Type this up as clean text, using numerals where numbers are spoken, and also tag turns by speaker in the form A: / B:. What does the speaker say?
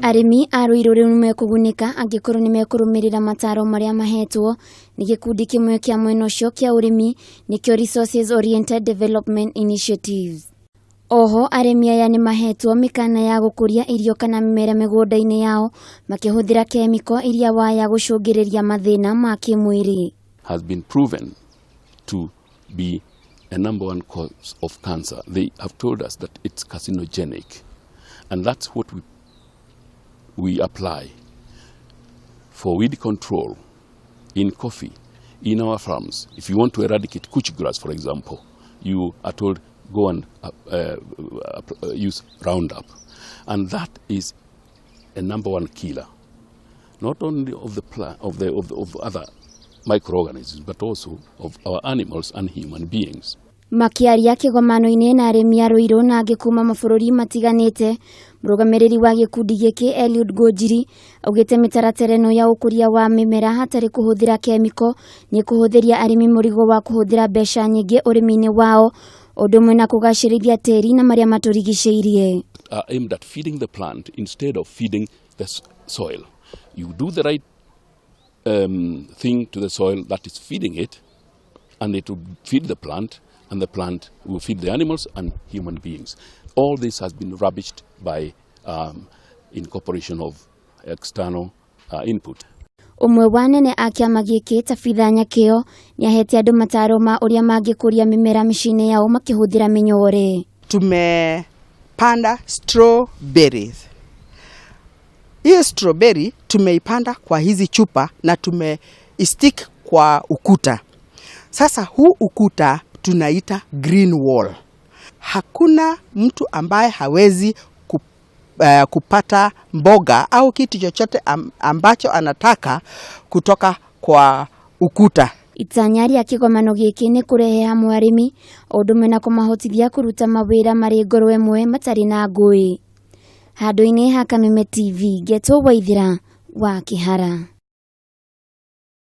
A: Arĩmi a Ruiru rĩu nĩmekũgunĩka angĩkorwo nĩmekũrũmĩrĩra mataro marĩa mahetwo nĩ gĩkundi kĩmwe kĩa mwena ũcio kĩa ũrĩmi nĩkĩo Resources Oriented Development Initiatives. Oho arĩmi aya nĩmahetwo mĩkana ya gũkũria irio kana mĩmera mĩgũnda-inĩ yao makĩhũthĩra kemiko iria waya gũcũngĩrĩria mathĩna ma kĩmwĩrĩ.
B: Has been proven to be a number one cause of cancer. They have told us that it's carcinogenic. And that's what we apply for weed control in coffee, in our farms. If you want to eradicate couch grass, for example, you are told go and use Roundup. And that is a number one killer, not only of the plant, of the, of the of other microorganisms, but also of our animals and human beings.
A: Makĩaria kĩgomano-inĩ na arĩmi a Ruiru na angĩ kuma mabũrũri matiganĩte, mũrũgamĩrĩri wa gĩkundi gĩkĩ Eliud Ngũnjiri augĩte mĩtaratara ĩno ya ũkũria wa mĩmera hatarĩ kũhũthĩra kemiko nĩ kũhũthĩria arĩmi mũrigo wa kũhũthĩra mbeca nyingĩ ũrĩmi-inĩ wao ũndũ ũmwe na kũgacĩrithia tĩri na marĩa matũrigicĩirie.
B: Are aimed at feeding the plant instead of feeding the soil. You do the right thing to the soil that is feeding it, and it will feed the plant, and the plant will feed the animals and human beings. All this has been rubbished by incorporation of external input.
A: Ũmwe wa anene a kĩama gĩkĩ Tabitha Nyakĩo nĩahete andũ mataro ma ũrĩa mangĩkũria mĩmera mĩciĩ-inĩ yao makĩhũthĩra mĩnyore.
C: Tumepanda strawberries. Hiyo strawberry tumeipanda kwa hizi chupa na tumeistick kwa ukuta. Sasa huu ukuta tunaita green wall. Hakuna mtu ambaye hawezi kupata mboga au kitu chochote ambacho anataka kutoka kwa ukuta.
A: Itanya rĩa kĩgomano gĩkĩ nĩ kũrehe hamwe arĩmi o ũndũ ũmwe na kũmahotithia kũruta mawĩra marĩ ngoro ĩmwe matarĩ na ngũĩ. Handũ-inĩ ha Kameme TV, Ngetwo Waithĩra wa Kĩhara.